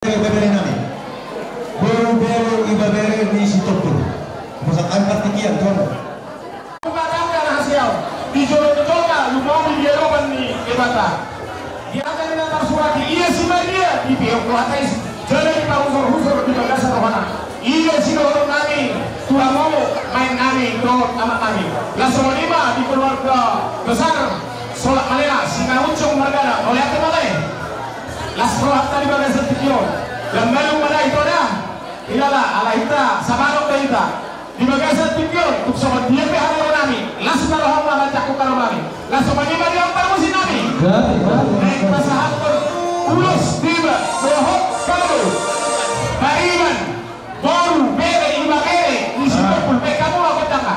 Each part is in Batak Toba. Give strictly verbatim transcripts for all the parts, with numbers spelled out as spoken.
Ibebere nami. Boru, boru, ibebere ni Sitompul. Masa kan partingkian, tuan. Umatangka na hasiaon, di jolo ni jolma lumobi di adopan ni Debata. Di angka na tarsurat i, ia si Maria dipihak rohanta i, jala dipahusorhusor di bagasan rohana. Ia sidohonon nami tu hamu, maen nami dohot amak nami. Laos songon i ma di keluarga besar Solak Malela, Simanjuntak margana, mauliate ma lae. Las rohanta di bagasan tingki on. Lam malum ma da ito da. Ilala, ala hita sabarok da hita. Di bagasan tingki on, tung songon dia pe haroro nami, las ma rohamu, ala jangkon haroro nami. Las songon i ma di on parmusik nami. Naeng pasahathon ulos, deba, dohot kado, pariban, boru, bere, ibebere ni Sitompul, baen hamu ma gondangna.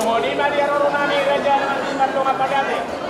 Songon i ma di haroro nami raja na mandongan pagate.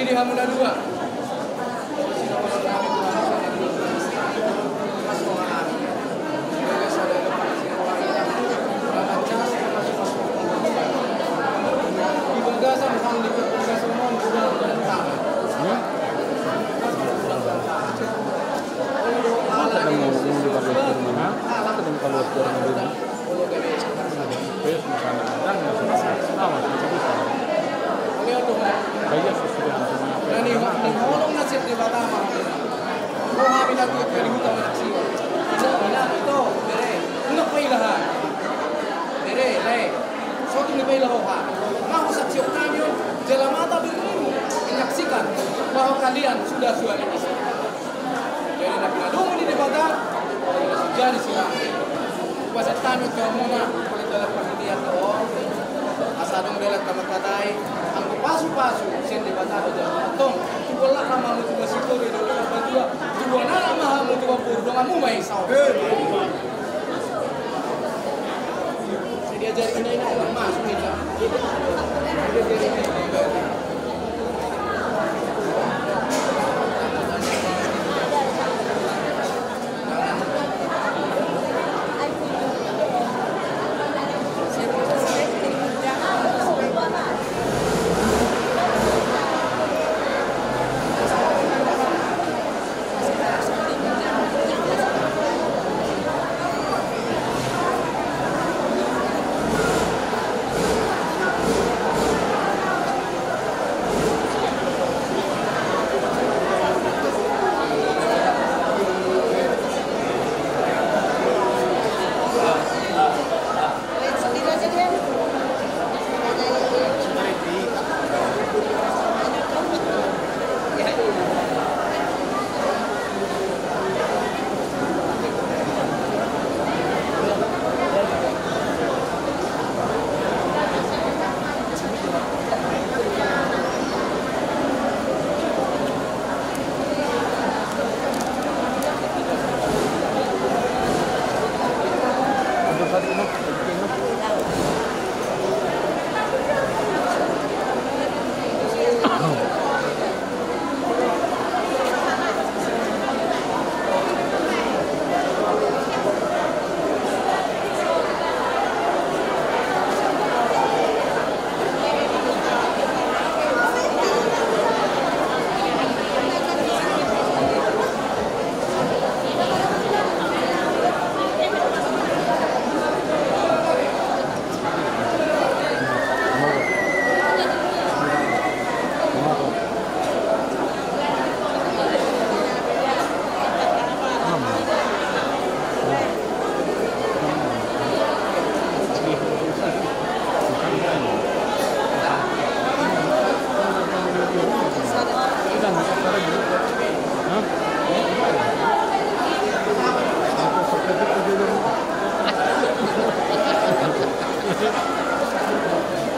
Di hamu na dua. Bere, unang paila ha. Bere, lae. Sotung dipaila ho ha. Nga husaksihon hami on, jala mata beremu menyaksikan bahwa kalian sudah suami istri. Jadi na pinadomu ni Debata, jadi sira. Pasahat hami tu hamuna, molo dalan parhitean do on. Asa adong dalan na mangkatai, anggo pasupasu sian Debata do jala antong. Tubuan anak ma hamu tubuan sitori do, tubuan anak ma hamu tubuan boru, donganmu ma i saut.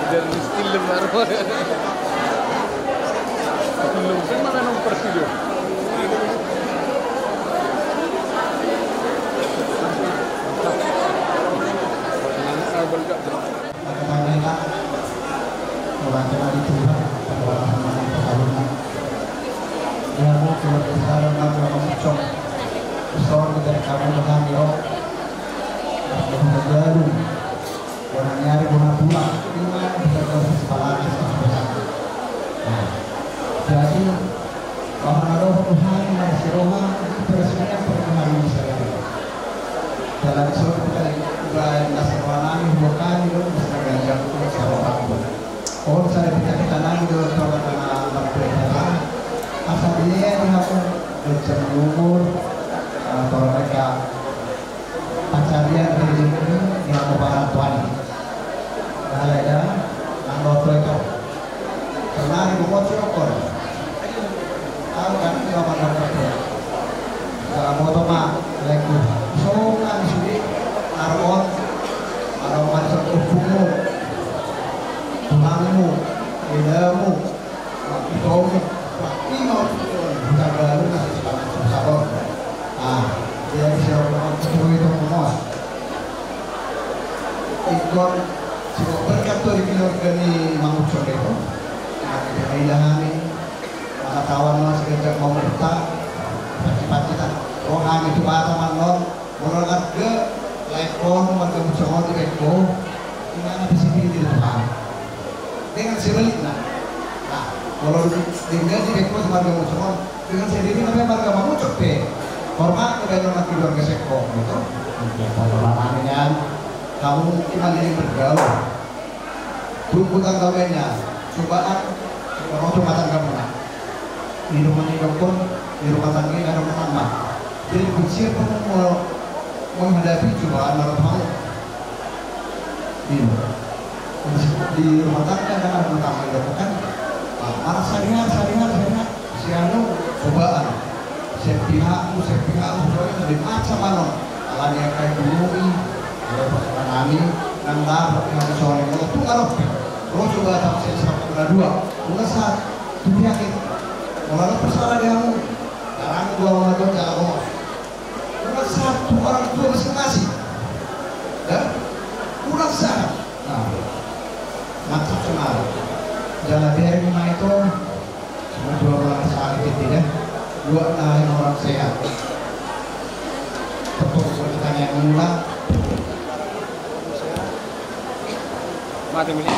Dari miskin lembar. Belum kan mana nomor video. Maka tanggaila, orang kena dituhan, pada orang sama yang terlalu. Ya, mau keluar besar, mau keluar muncung. Besar dari kamu dengan yo. Baru. Bona ni ari bona tulang, ima bisa kau sisipalaki sisipalaki. Nah, jadi, bahwa na dohot Tuhan, na si roha, itu resminya pernah bisa jadi. Dalam surat kita, ibarat nasi roha nami, dua kali, lo, bisa ganjang, bisa roha. Oh, saya bisa kita nami, dua, dua, dua, dua, dua, dua, asa dia, dia, apa, dia, umur, eh, kalau mereka, Pansarian rejeki di hamu parantoan i. Alai da, nang do tu ito. Sernari bungkot si rokon. Au kan, di bawah dokter tu. Salam foto ma, alai ku. So, kan sudah, armon. Armon masuk kupumu. Tuhanmu. Idamu. Ingkon, si berkat tu di keluarga ni Mang Ucok itu. Nah, kita maila hami. Kawan ma siganjang mamurta, pacipacita. Roha ni tu mata manon, molo ngarga, laek on, marga musongon di beko, imana di sini di depan. Dengan sebaliknya. Nah, molo dengan di beko marga musongon, dengan sendiri namanya marga mamucuk pe. Hormat kepada orang di keluarga sekko, gitu. Oke, kalau namanya, kamu mungkin lagi bergaul. Buku tangga wenya, cobaan, cobaan, cobaan tangga muna. Di rumah ni dokon, di rumah tangga ini ada rumah tangga. Jadi, kunci apa mau menghadapi cobaan dalam hal ini? Di rumah tangga kan ada rumah tangga, kan? Nah, marah sehari-hari, sehari-hari, sehari-hari. Si anu, cobaan. Sian pihakmu, sian pihakmu, pokoknya dari macam mana. Alani angka i dulu i, kalau pasangan nami, nang dapot di hati soalnya, kalau tu ngarok, ro coba tak saya serap kena dua, udah saat, tu pihak itu. Kalau ada persoalan di kamu, sekarang dua orang itu jalan ngomong. Udah saat, tu orang tua masing-masing. Ya? Udah saat. Nah, mantap sekali. Jalan dari rumah itu, Cuma dua orang sakit, ya. Dua, ah, orang sehat. Tepuk tangan yang mula. Mati, mati.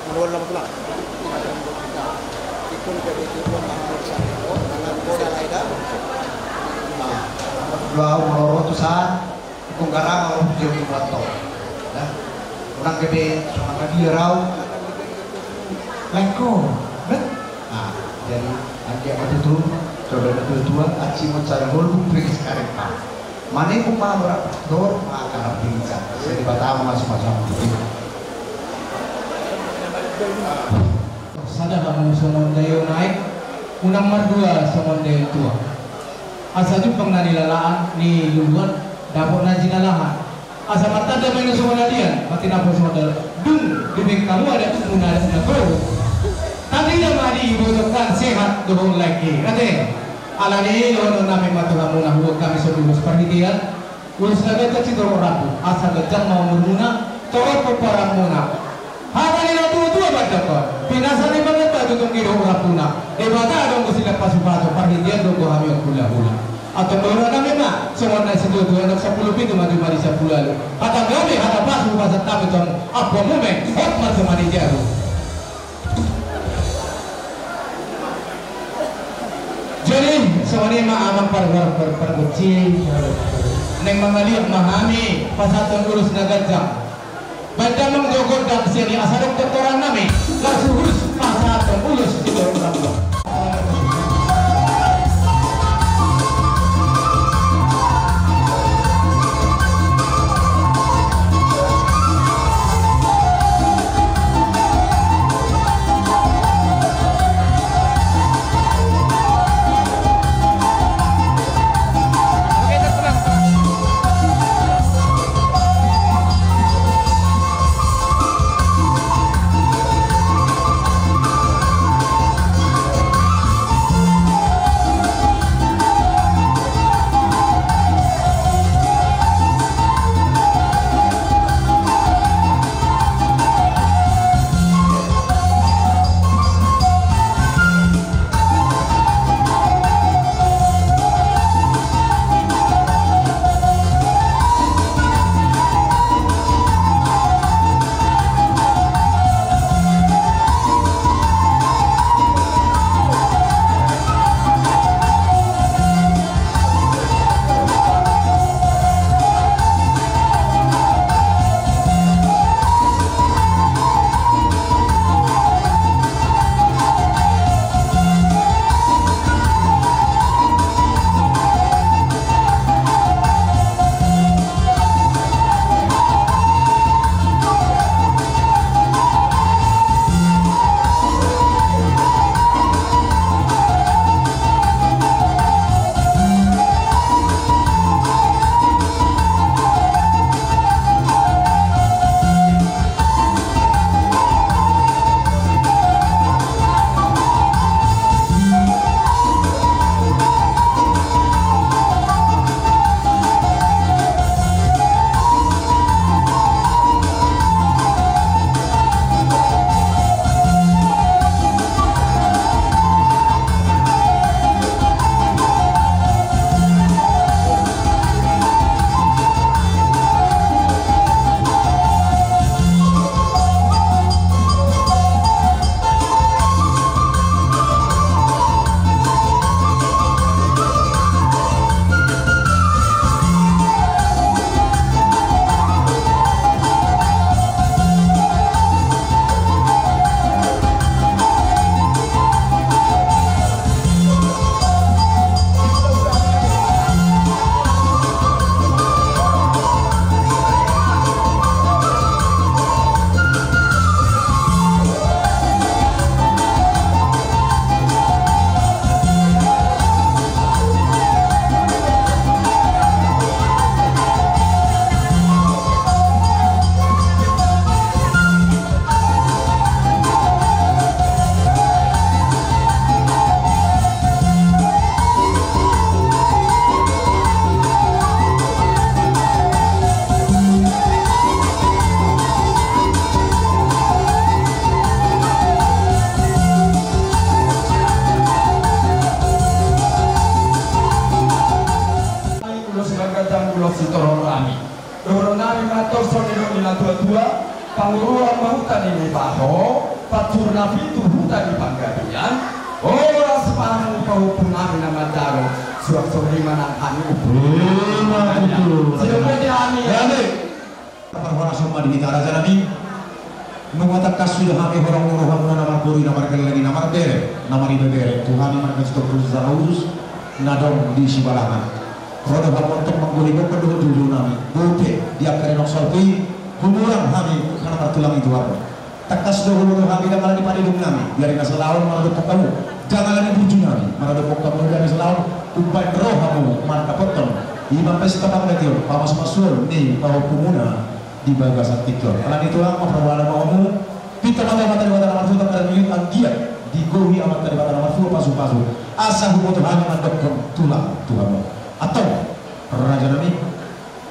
Menurun lama pula. Ikut ke itu, dua orang sakit. Oh, anak bola lain dah. Nah, dua orang tu sa. Tonggarang laho tu jauh tu buat tong. Nah, unang gabe songon na dia rau. Lengko, bet. Nah, jadi anggiat ma tutu, coba na tua-tua, aci mo cara holbu, pergi sekarang, Pak. Mana pun ma berak dor, ma karap pinca. Jadi pertama masuk-masuk. Sada hamu songon dayo naek, unang mardua songon dayo tua. Asa jumpang na nilalaan, niluluan, dapot na jinalahan. Asa martanda ma i na songon na lian, martinapos songon dalan, dung dibaen hamu adat muna adat na togu. Tanda ma di iboto kan sehat dohot lengke. Ate, alani i dohonon nami ma tu hamuna, huhut hami so dulu separhitean. Ulos na ganjang sitorop rambu, asa ganjang ma umurmuna, torop pomparanmuna. Hata ni na tua-tua mandok on, pinasa ni mangan batu tonggi dohot rambuna. Debata do anggo silang pasu-pasu, parhitean do anggo hami on hula-hula. Antong dohonon nami ma, songon na situa-tua, anak sampulu pitu maju madi sampulu ualu. Hata gabe, hata pasu, pasu tami tu ampu-ampumu, hot ma tu madi jabu. Jadi, songon i ma amang par-, par-, par-, pargonsi. Naeng mangaliat ma hami pasahathon ulos na ganjang. Baen damang jo gondang sian i asa dok tortoran nami, laos huhut pasahathon ulos di tortoran. Tua-tua, panguruan ma huta ni Libaho, pancur na pitu huta ni Panggabean, horas ma hamu pahompu nami na mandalo, suang songon i ma nang hami. Ima tutu. Sidok ma di hami. Parhorasan ma di hita raja nami. Nunga tangkas suda hami horong ni rohamuna na marboru i, na margelleng i, na marbere, na maribebere tu hami marga Sitompul Sisaraudus na adong di Sibalangan. Ro do hamu antong manggohi bokkon dohot joujou nami, bope di angka na naeng salpu i, humurang hami hana martulang i tu hamu. Tangkas do huboto hami ndang ala ni padedon nami di ari na salaon maradophon hamu, ndang ala ni burju nami maradophon hamu di ari na salaon. Umbahen ro hamu mandapothon ima pesta panggabean, pamasumasuon ni pahompumuna di bagasan tingki on. Ala ni i tulang, marparboa ma hamu. Pintor ma Debata, Debata na marhutang, na marhutang anggiat digohi Amanta Debata na martua pasupasu, asa huboto hami mandokhon tulang tu hamu. Antong raja nami,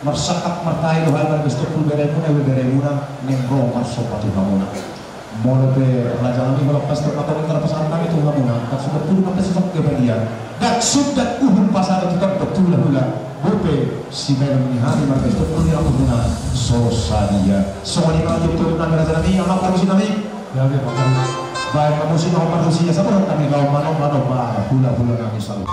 marsangkap martahi do hami marga Sitompul, beremuna, ibeberemuna, naeng ro marsomba tu hamuna. Molo pe raja nami, molo pas tu hatami, tarpasahat nami tu hamuna, ndang sundat pudun, ndang sundat kepadian, ndang sundat uhum pasahat tu tondok tu hulahula, bope sibaenon ni hami marga Sitompul ni hamuna so sadia. Songon i ma tutu nami raja nami, amang parmusik nami. Baen ma musik na hombar tu sia, saboran nami, laho manomba-nomba hulahula nami saluhut.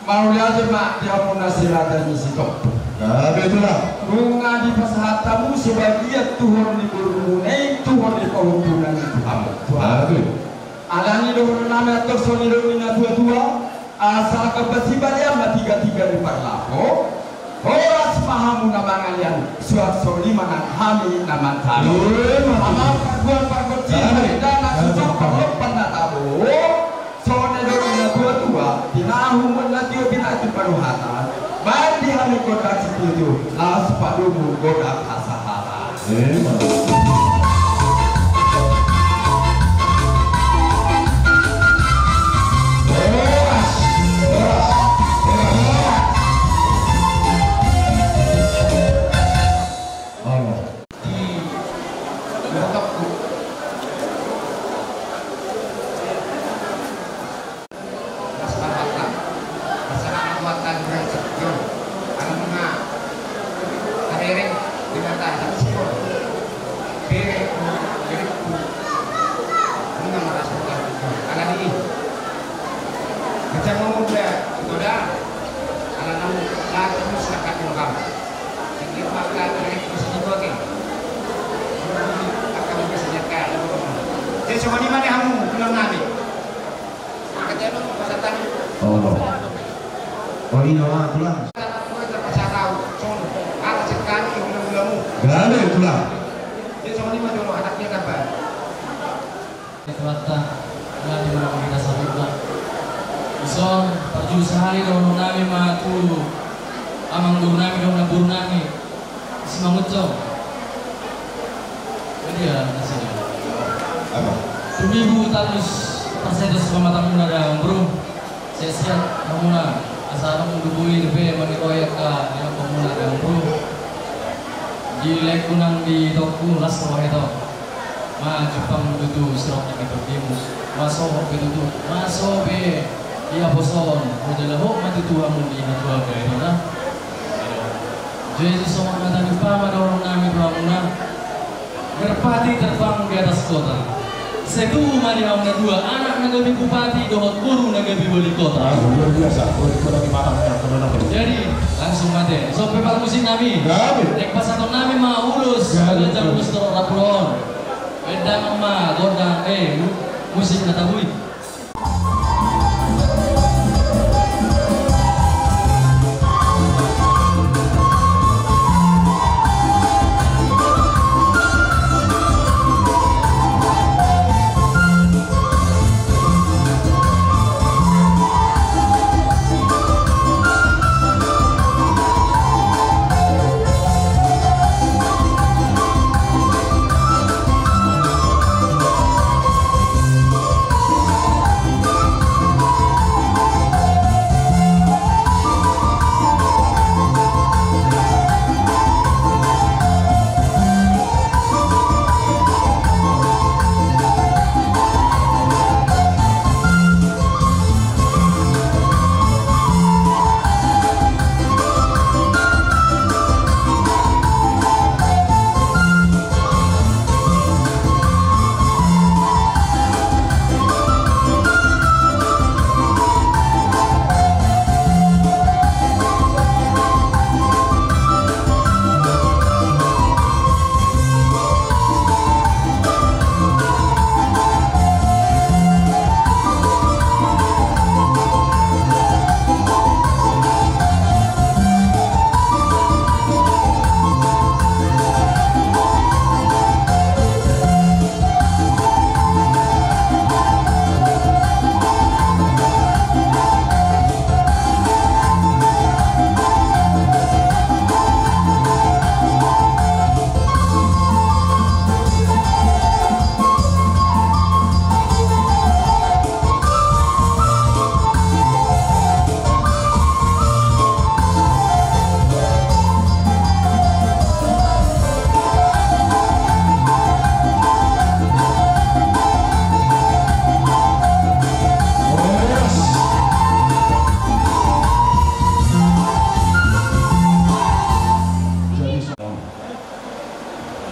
Mauliate ma di hamuna si raja ni Sitompul. Gabe tulang. Nunga dipasahat hamu sebagian tuhor ni borumuna i, tuhor ni pahompuna i tu hamu. Gabe. Alani i dohonon nami antong songon na nidok ni na tua-tua, asa angka pasibalian ma tiga-tiga ni parlaho. Horas ma hamu na mangalean, suang songon i ma nang hami na manjalo. Ima. Amang pargual pargonsi, gabe, dana sucuk parlompan na tabo. Songon na nidok ni na tua-tua, tinahu ma na tio, tinahu tu panuhatan. Baen di hami gondang sitio-tio, laos padomu gondang hasahatan. Ima. Las parhata, las anak buat tanggerang sekion, anak ma, karereng, dengan tahan sekion. Bere, bere, bere, nunga malas buat sekion. Alani i. Macam mau muda, itu dah. Anak namu, lagi terus nak kaki orang. Sehingga maka dari itu sini bagi. Akan bisa nyata. Jadi, semua ni mana hamu, bilang nami. Oh, oh, ini orang pulang. Banta, ngati ma hita saluhutna. Dison, parjolo sahali dohonon nami ma tu amangboru nami dohot namboru nami Simangunsong. Jadi ya, nasida. Apa? Tumibu talus parsedes pamatamuna da, amangboru. Siat-siat hamuna, asa adong do boi dope mangido angka ni amangboru da, amangboru. Di laengku nang di toku, las roha i do. Majumpang do tu sirok ni tokimu. Masohot be tutu, masohot be. Ia boson, modal hot ma tutu hamu di hatuaga i do na. Jadi songon hata ni umpama dohonon nami tu hamuna. Merpati terbang di atas kota. Sai tubu ma di hamu na dua, anak na gabe bupati dohot boru na gabe wali kota. Ah, luar biasa, wali kota di mana, ya, teman-teman. Jadi, langsung ma ate. Songon pe parmusik nami. Gabe. Naeng pasahaton nami ma ulos, gabe, raja ulos torop rapulon. Endang ma gondang, eh, mu-, musik na tabui.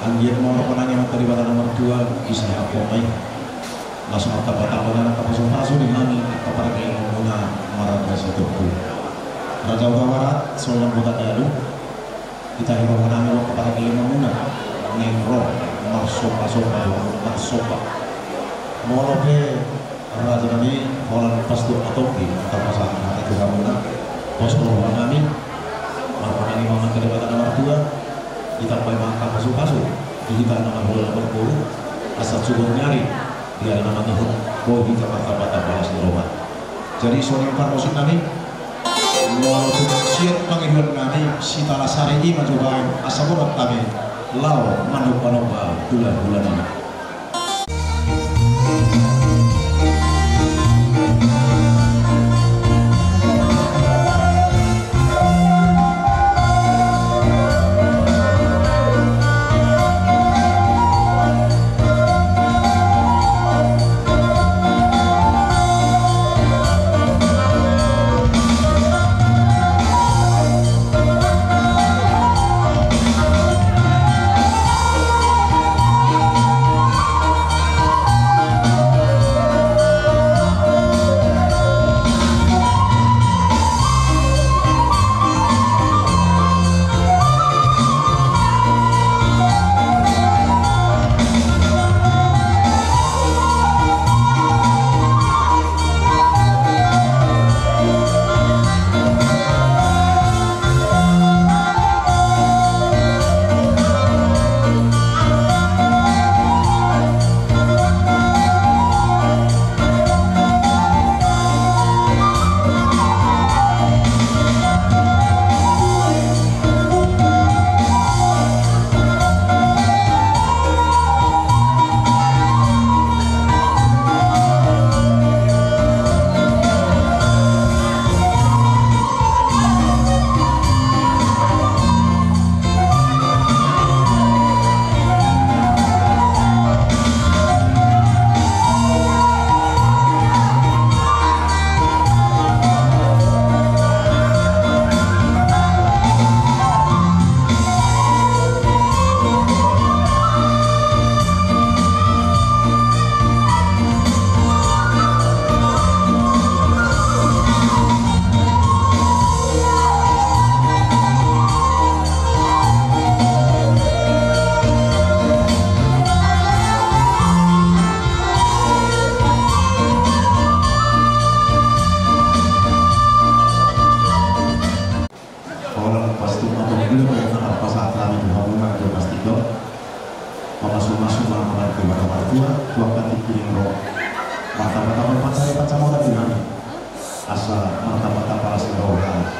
Anggiat ma marpanangi Amanta Debata na martua, disehatkonmuna i. Laos martamba-tamba ma angka pasu-pasu di hami angka parkelemon muna marga Sitompul. Raja Hutabarat, songon botak galu. Hita hirohon nami do angka parkelemon muna naeng ro marsomba-somba, marsomba. Molo pe Raja nami, holan pas tu hatongki, tarpasahat hata tu hamuna, pos roha nami, marpanangi ma Amanta Debata na martua, ditambai ma angka pasu-pasu di hita na marhula na marboru, asa suhut ni ari, di ari na mangihut, boi hita martamba-tamba las ni roha. Jadi songon i ma parmusik nami, molo tung siat pangidoan nami, sitalasari i ma jo baen, asa borat hami laho manomba-nomba hula-hula nami.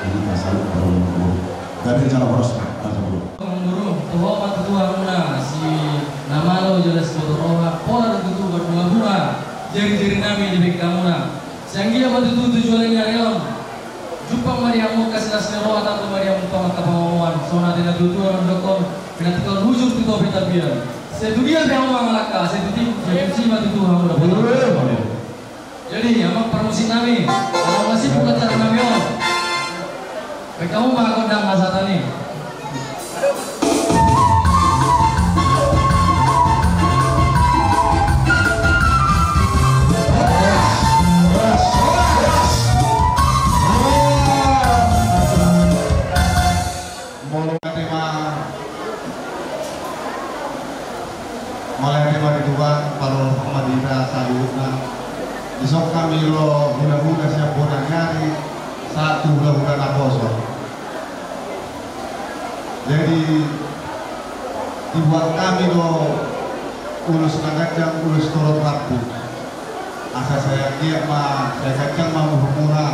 Jadi, pasalut baru menunggu. Gabe jala horas, Amangboru. Amangboru, toho ma tutu hamuna si na malo jala siboto roha, pola do tutu marbunga-bunga jari-jari nami di bengkemuna. Sai anggiat ma tutu tujuan ni ari on jumpang ma di hamu angka silas ni roha, tantu ma di hamu angka pangomoan. Songon hata ni natuatua na mandokkon, pinantikhon hujur tu topi tapian. Sai tu dia pe hamu mangalangka, sai tu ti-, sai tu si ma tutu hamu dapotan. Jadi, amang parmusik nami, ala na sibuk acara nami on, baen hamu ma gondang hasahatan i. Molo ate ma, mauliate ma di Tuhan, parorot ma di hita saluhutna. Dison hami ro hulahula sian bona ni ari sahat tu hulahula naposo. Jadi, dibuat hami do ulos na ganjang, ulos torop rambu. Asa sai anggiat ma, sai ganjang ma umurmuna,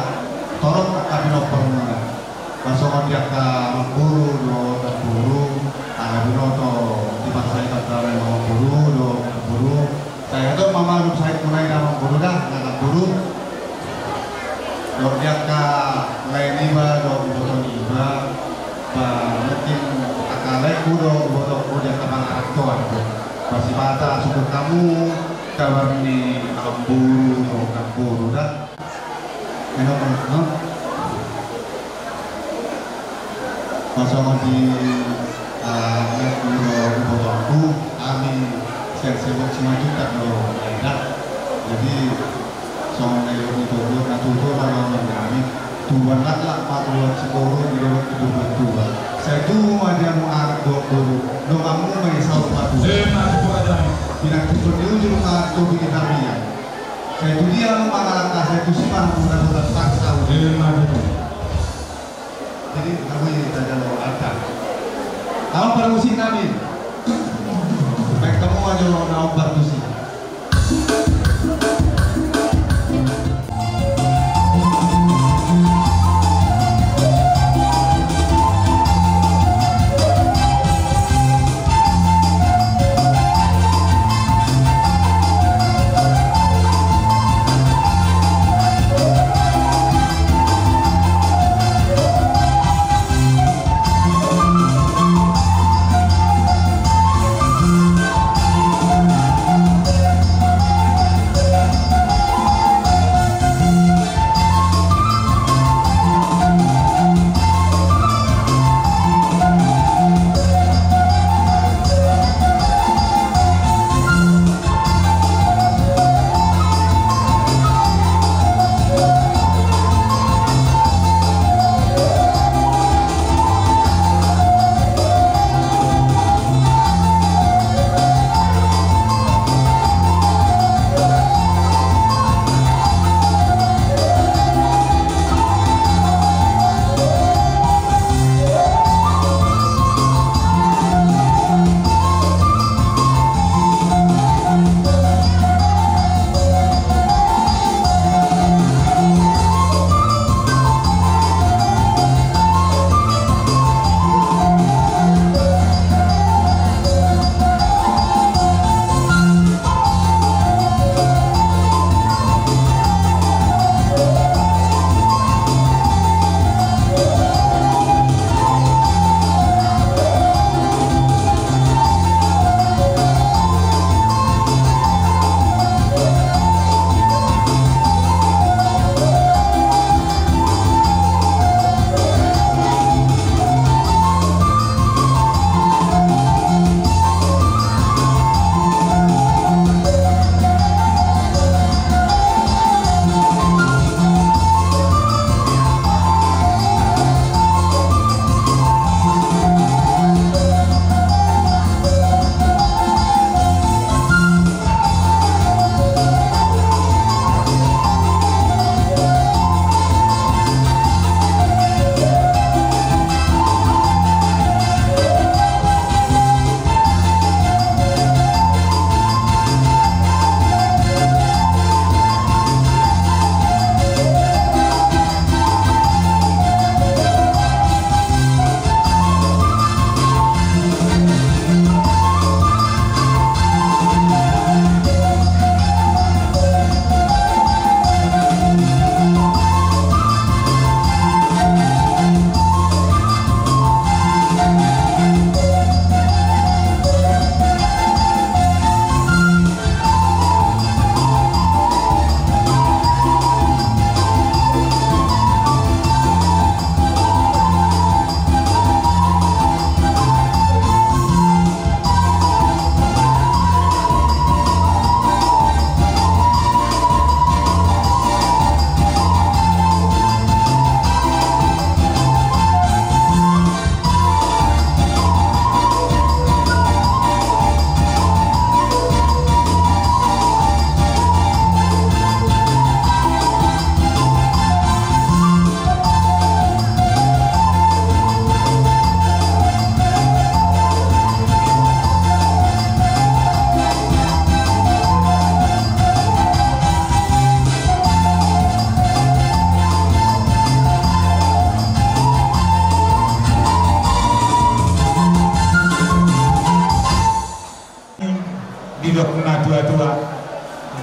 torop angka pinomparmuna. Songon di angka amangboru dohot namboru, ala binoto, dipasahat angka amangboru dohot namboru. Sai adong ma malum sahitmuna i da amangboru da, na namboru. Dohot di angka lae niba dohot iboto niba, ba mungkin angka laengku dohot ibotongku di angka pangarantoan do. Ba sipata sungkun hamu kabar ni amangboru dohot namboru da. Enak, no? Pas sama di, ah, laengku dohot ibotongku, hami sian Sebon Simanjuntak do, ya. Jadi, songon na nidok ni tuatua ma dohonon nami, tubuan laklak ma tubuan sikoru, didok tu tubuan tubu. Sai tubu ma di hamu anak dohot boru, donganmu ma i saur matua. Emma tutu. Pinantikhon ni hujur ma topi ni tapian. Sai tu dia hamu mangalangka, sai tu si ma hamu dapotan pangsaut. Emma tutu. Jadi, hamu i tajalo ata. Amang parmusik nami. Baen hamu ma jo na ombar tusi.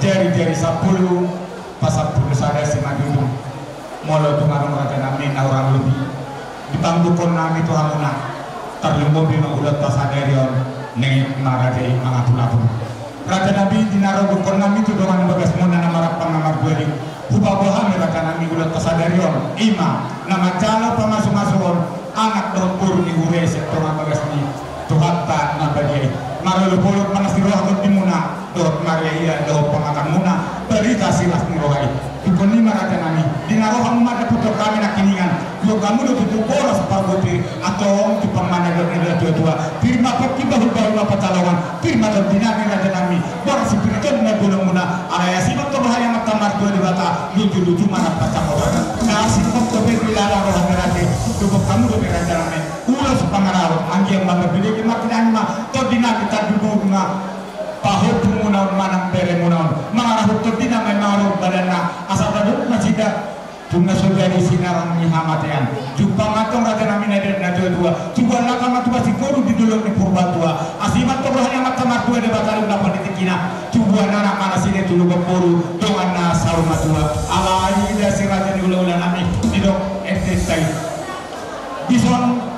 Jari-jari sampulu pasampulu sada simanjujung. Molo tung adong raja nami na hurang lobi, dipangkuhon nami tu hamuna. Tarlumobi ma ulaonta sadari on, nengek ma raja i mangapul-apul. Raja nami, di na ro dohonon nami tu dongan bagasmuna na marampang na martua i, hupaboa hami raja nami ulaonta sadari on, i ma na manjalo pamasu-masuon anak dohot boru ni huria i sian dongan bagas ni Tuhanta na badia i. Marolop-olop ma na siroha tondimuna dohot maria-ia dohot ponakanmuna barita silas ni roha i. Dungkon i ma raja nami, di na ro hamu mandapothon hami nangkiningan, dungkon hamu do tutu boras parboti, antong tu panganon ni natua-tua, pir ma pongki, bahul-bahul ma pansalongan, pir ma tondi nami raja nami, boras sipir i tondimuna, alai asi ma tong roha ni Amanta Martua Debata, luju-luju ma na pansamotan. Na asing ma tong be dilala roha ni raja i, dungkon hamu dope raja nami ulos pangaraon, anggiat ma marbilege martinangi ma tondi nami, tandumuna, pahompumuna on manang beremuna on, mangarahon tondi nami mangarahon badanna, asa tadok nasida tu na so jadi sinarang ni hamatean. Jumpa ma tong raja nami na didok natua-tua, tubuan langka ma tuba singkoru di dolok ni Purbatua. Asi ma tong roha ni Amanta Martua Debata, dung dapot di tingkina, tubuan anak ma nasida tu logot boru, dongan na saur matua. Alai da si raja ni hula-hula nami, didok ente tai. Dison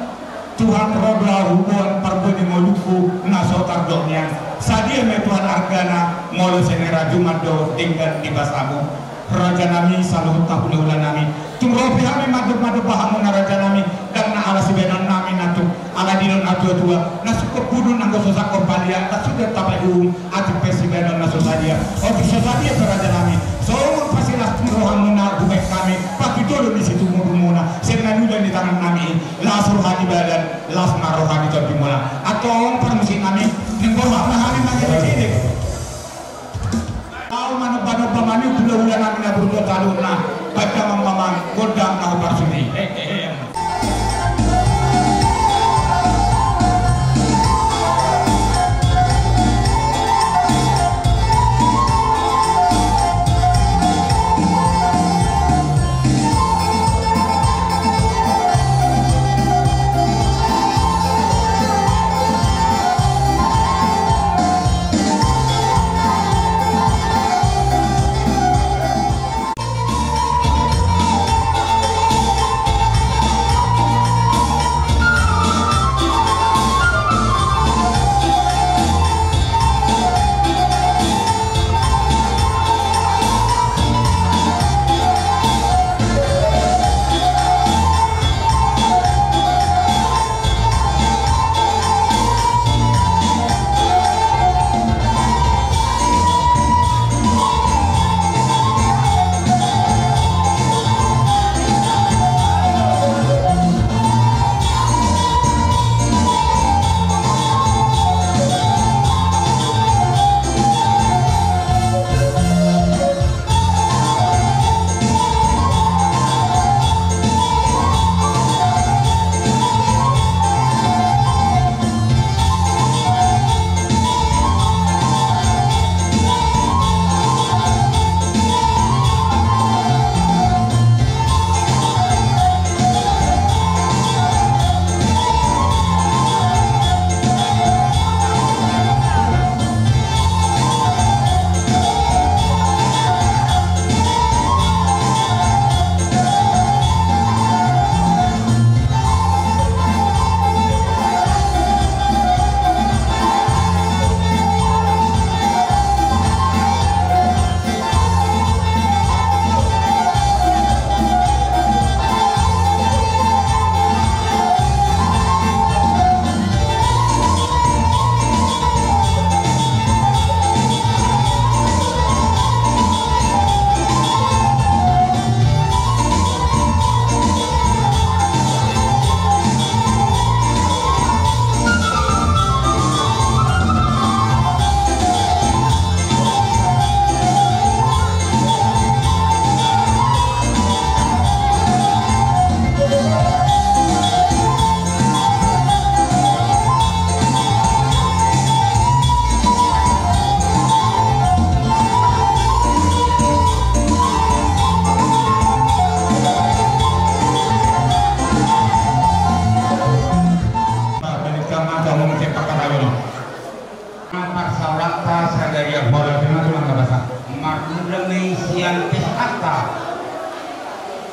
Tuhan, ro do ahu boan parbue ni ngolungku na so tardok nian. Sadia ma i Tuhan argana molo sene rajuman do denggan di basamu. Raja nami, saluhut hula-hula nami, tung ro pe hami mandok-mandok bahamuna raja nami, ndang na ala sibahenon nami na tung ala didok natua-tua, na sungkun budun anggo so sangkon palia, na suda tapaihum, atik pe sibahenon na so sadia. Otik so sadia pe raja nami, songon pasilas ni rohamuna hubahen hami, patujolo ni situtu-tutumuna sian na niula ni tangan nami i. Las roha ni badan, las ma roha ni tondimuna. Antong parmusik nami, naeng boha ma hami mangidik-idik. Laho manomba-nomba ma nian hula-hula nami na burju taluhutna, bahen damang ma gondang na huparsuhi.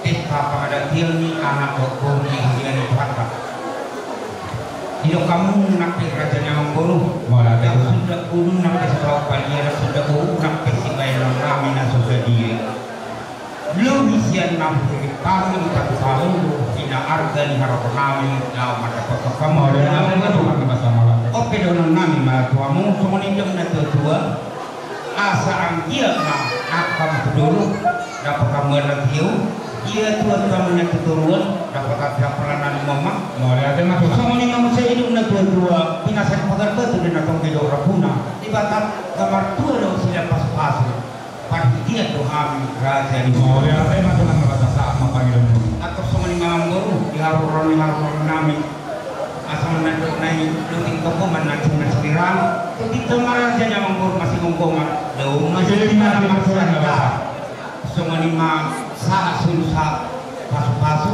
Pesta pangadatian ni anak dohot boru di hurian ni Tuhanta. Didok hamu nang pe raja ni amangboru. Mauliate. Ndang sundat ulu nang pe so tau palia, ndang sundat boru nang pe sibaenon nami na so sadia. Lobi sian na huhirim hami di patu hamu, di na arga ni haroro nami, laho mandapothon hamu. Mauliate. On pe dohonon nami ma tu hamu, songon i didok na tuatua. Asa anggiat ma angka tu dolok dapot hamu anak hiu, ia tua tu hamu na tu toruan dapot hata pala na lima ma. Mauliate ma tutu. Songon i ma muse didok na tuatua, pinasahat pagar batu do na tong didok rambuna, Debata na martua do sian pasupasu. Parhitean do hami raja ni. Mauliate ma tutu, nang raja, sahat ma pangidoanmu. Antong songon i ma amangboru, di haroro ni haroro nami. Asa manandok nai luting tonggoman na cina sirang, luting tonggoman raja ni amangboru masing tonggoman, dao masing. Jadi, tonggoman na masing tonggoman. Songon i ma sahat solu sahat pasupasu,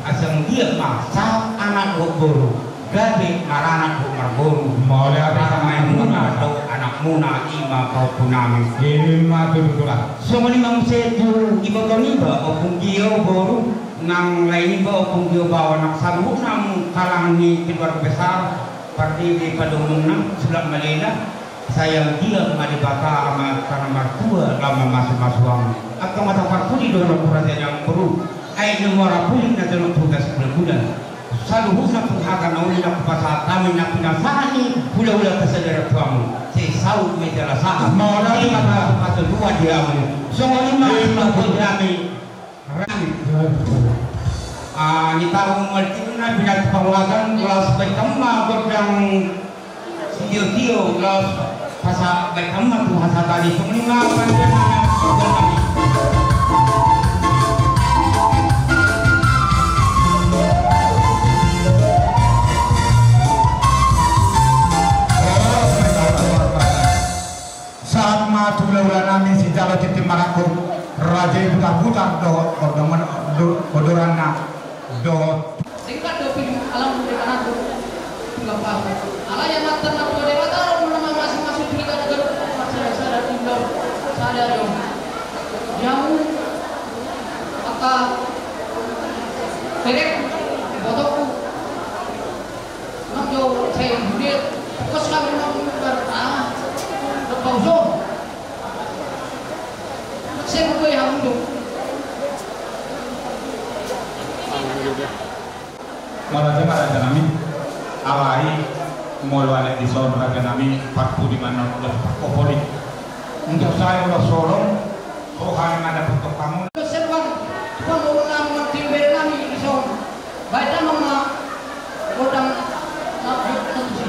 asa anggiat ma sahat anak dohot boru, gabe maranak dohot marboru. Mauliate. Rama emuna dohot anakmuna, i ma pahompu nami. I ma tutu, Tulang. Songon i ma muse tu iboto niba, Ompung Gio boru. Nang lae niba, Ompung Gio baoa, nang saluhutna hamu kalangan ni keluarga besar Pardede Padomunan Sulak Malela, sai anggiat ma Debata Amanta na martua laho mamasumasu hamu. Antong ma taparpudi dohononku raja ni amangboru, ai na muara pulik na jonok tu huta Sibulanbulan. Saluhutna tu hata na uli na hupasahat hami na pinasahat ni hulahula kesadaran tu hamu, sai saut ma i jala sahat. Mauliate. Di ma patuduan di hamu. Songon i ma. Iya. Sipaboa nami. Rami. Ah, ni tahu martina binat pahuagan, laos baen hamu ma gondang sitio-tio, laos pasa baen hamu ma tu hasa tadi. Songon i ma pandean anak gondang. Sahat ma tu hulahula nami sijalo tintin marangkup, raja i Butarbutar dohot odongan do-, odoranna dohot. Singkat do pin alam di tanahku. Tulang bangku. Alai amanta na tua Debata ro muna mamasumasu tu hita na ganup, sada-sada tinggal, sada dong. Di hamu angka berek, ibotongku. Nang jo sai bude, pokos kami nang bar-, ah, bauso. Sai bude hamu do. Mauliate ma raja nami. Alai molo alai dison raja nami, parpudi ma na ulos parpopoli. Untuk sai ulos holong, roha ni mana pokok hamu. Serban, pon ulang nang timbel nami dison. Baik, damang ma gondang na tusi.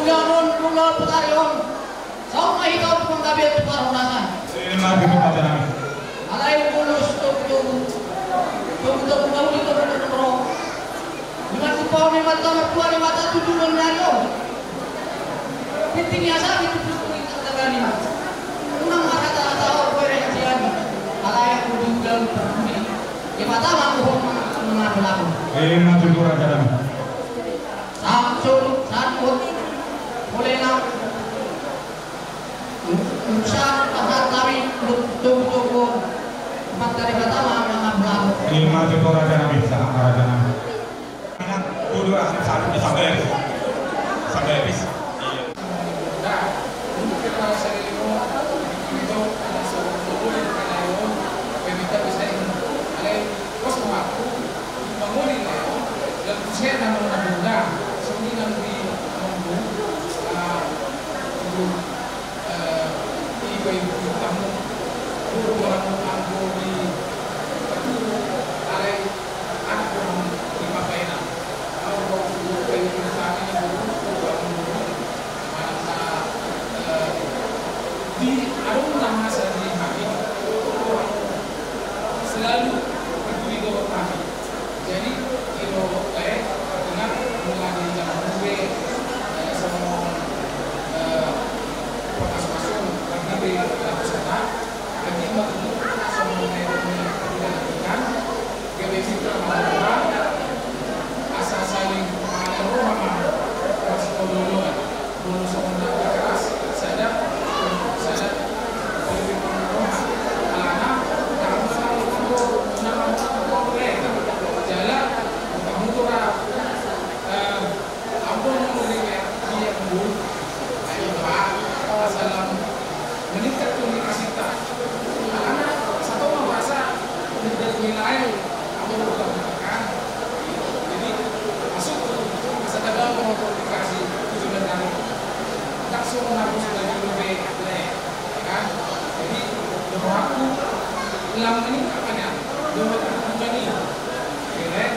Ulaon on, ulaon petari on, saut ma hita on tu panggabean tu parhorasan. Ima tutu raja nami. Alai ulos togutogu, togutogu na uli togutogu na ro. Ima tutu pau ni mata, mata tujuh nari on. Piting ya sabi tu pitung itu tagani ma. Unang marhata-hata on, boy na jian. Alai aku diundang peduli. Ima tutu ma, aku ho ma, aku ma, aku ma. Ima tutu raja nami. Sahat solu, sahat hot. Mulai na. Urusan pasahat nami, untuk togutogu. Empat kali pertama, mengambil. Ima tutu raja nami, sahat raja nami. Anak bodo ah, satu di sampai habis. Sampai habis. Iya. Nah, untuk kita sering itu, ada seorang guru yang kena yang, yang kita bisa ini. Ada Pos ma aku, mangoli ma, dan sia na mangabunga, songon i nang di mangabunga, ah, itu, eh, iba ibu tamu, guru orang mangabunga di, itu, alai, anak orang di Papainan. Au, au, guru, kayu, guru, tani, guru, guru, orang mangabunga. Manang, eh, di adong na masa di hami, selalu peduli dohot hami. Jadi, ilo, eh, dengan mulai di zaman dulu, eh, sama, eh, panas-panas, lagi di, eh, sana, lagi waktu sama, eh, di, di, di, di, Gabe mitra ma roha, asa saling mangalehon roha ma, marsipaolo-oloan. Molo songon na keras, sada, sada, alana, jala, eh, Ampun, ampun, dia, dia, ampun. Ayo, Pak. Asal meningkat komunikasi kita. Karena satu mah bahasa dari wilayah, ampun, bukan kan. Jadi, masuk ke masa dalam komunikasi itu juga tadi. Langsung harus dari W P, ya kan? Jadi, doaku, ulang meningkat banyak. Doa bukan ini. Ya kan?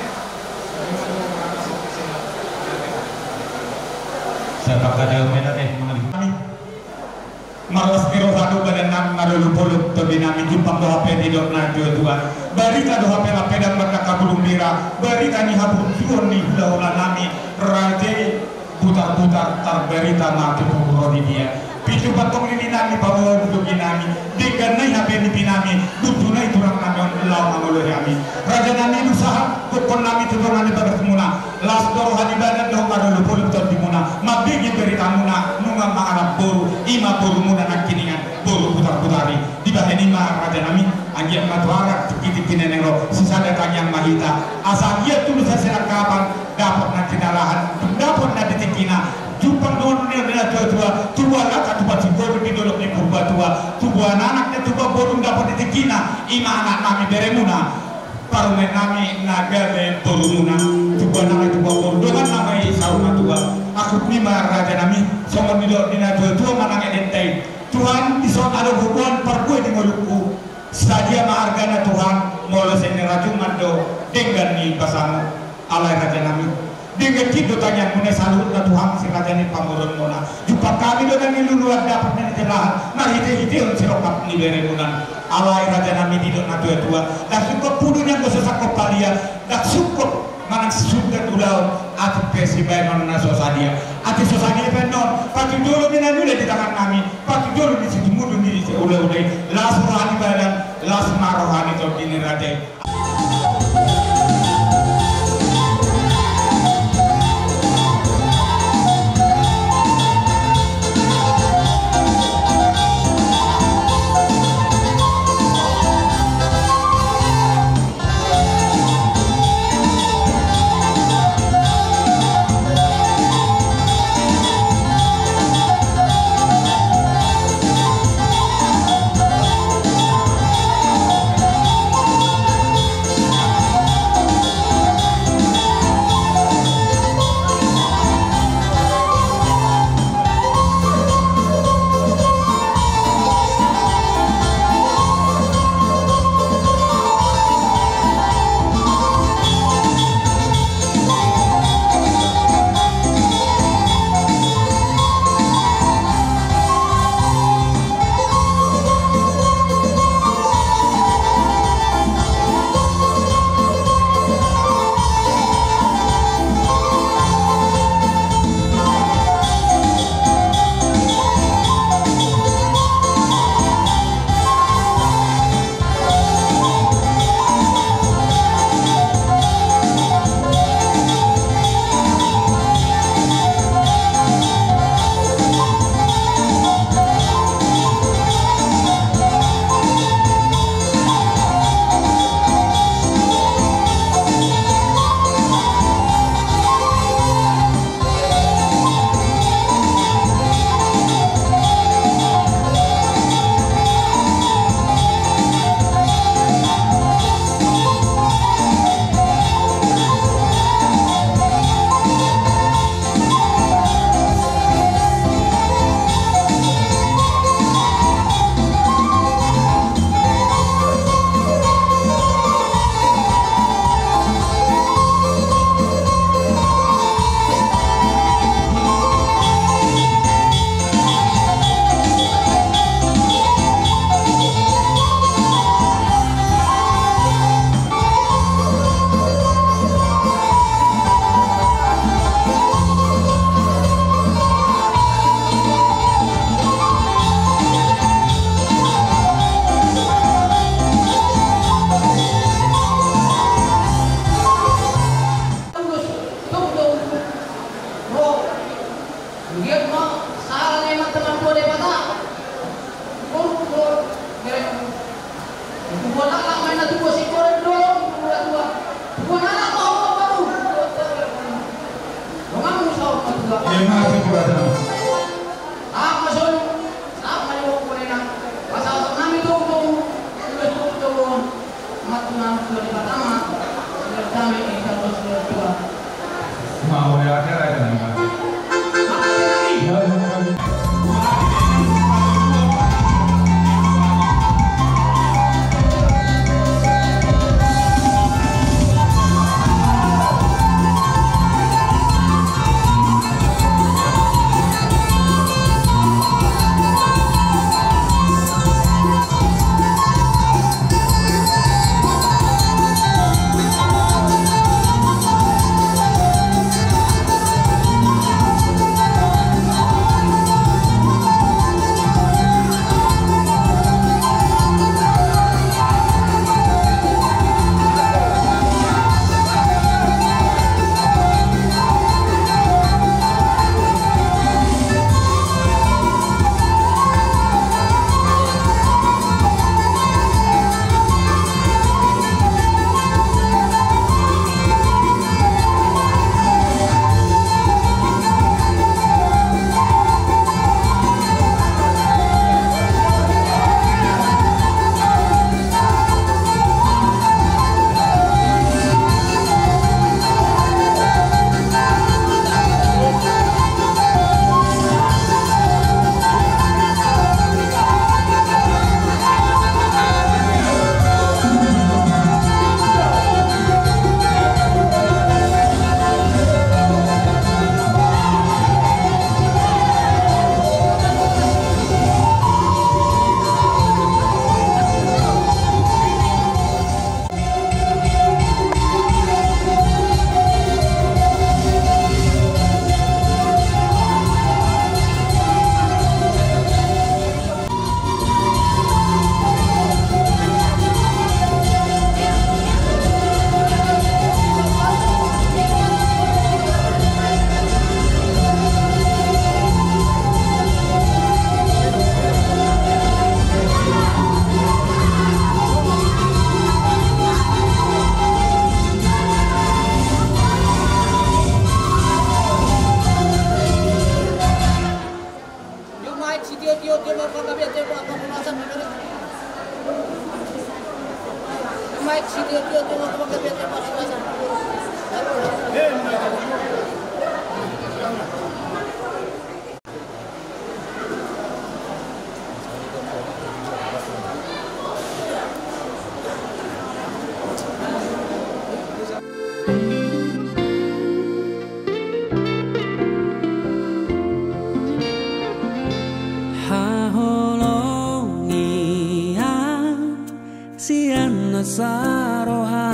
Marlas ni roha do badan nami, marolopolop tondi nami, jumpang do hape didok na tuatua. Barita do hape na pedang marnangka bulung bira, barita ni haburjuon ni hulahula nami, raja i. Butarbutar tarbarita ma tutu ro di dia. Pitu patong lili nami, paboa dogi nami, denggan nai hape nipi nami, burju nai tulang nami on laho mangoloi hami. Raja nami, dung sahat gokhon nami tu dongan di bagasmuna, las do roha ni badan dohot marolopolop tondimuna, mambege beritamuna, nunga mangalap boru, ima borumuna nangkiningan, boru Butarbutar i. Dibahen i ma raja nami, anggiat ma tu arak tingki-tingki na naeng ro, sisada tangiang ma hita, asa anggiat tu masa silangkapan, dapot na tinalahan, dapot na di tingkina, jumpang dohot ni natuatua, tubuan angka tubuan singkoru di dolok ni Purbatua, tubuan anak na tubuan boru dapot di tingkina, ima anak nami beremuna, parumaen nami na gabe borumuna, tubuan anak tubuan boru, dongan nami saur matua. Angkup ni ma raja nami, songon nidok ni natuatua manang edenta i. Tuhan, dison adong huboan parbue di ngolungku. Sadia ma argana Tuhan, molo sai ni rajungan do denggan ni basamu. Alai raja nami, denggan do tangiangmuna i saluhutna tu hami si raja ni pamoruonmuna. Jumpang hami do na niluluan, dapot na nitelahan, marhitehiteon sirongkap ni beremuna. Alai raja nami, didok natuatua, ndang sungkop pudu nian anggo so sangkop palia, ndang sungkop manang sungkop ulaon, atik pe sibahenon na so sadia. Atik so sadia pe annon, patujolo ni na niula di tangan nami, patujolo ni situmundun ni siulaula i, las roha ni badan, las ma roha ni tondi ni raja i. Dia ma sahala ni Amanta Martua Debata. Tubu, tubu, tubu. Tubu anak, anak main na tubu, si korek do, tubu anak tua. Tubu anak, anak, tubu baru. Donganmu saur matua. Iya, masih kurasa. Sahat ma solu, sahat ma di boru ni inang. Pasahaton nami tubu, tubu, tubu, tubu. Mauliate, mauliate. Haholongian sian na saroha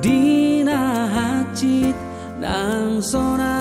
di na hansit nang songon